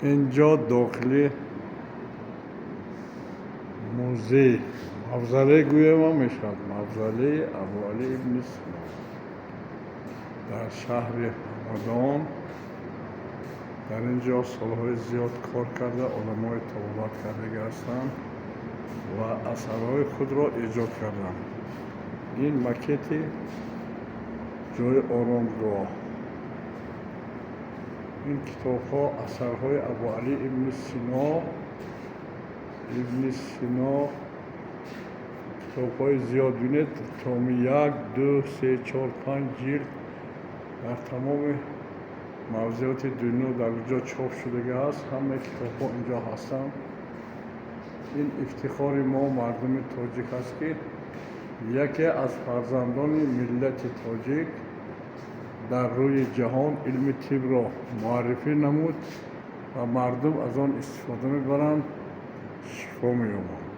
Инҷо дохили музей, мавзолей гӯям мешавад, мавзолеи Абуалӣ ибни Сино дар шаҳри Ҳамадон. Дар ин ҷо солҳои зиёд кор карда, одамои табобат кардагӣ ҳастанд ва асарҳои худро эҷод карданд. Ин макети ҷои оромгоҳ. Ин китобҳо асарҳои Абуалӣ ибни Сино, ибни Сино. Китобҳои зиёд бинед, томи як, ду, се, чор, панҷ ҷилд дар тамоми мавзеоти дунё дар ҷо чоп шудагӣ ҳаст. Ҳамаи китобҳо инҷо ҳастанд. Ин ифтихори мо, мардуми тоҷик, аст, ки яке аз фарзандони миллати тоҷик дар рӯи ҷаҳон илми тибро муаррифӣ намуд ва мардум аз он истифода мебаранд, шифо меёбанд.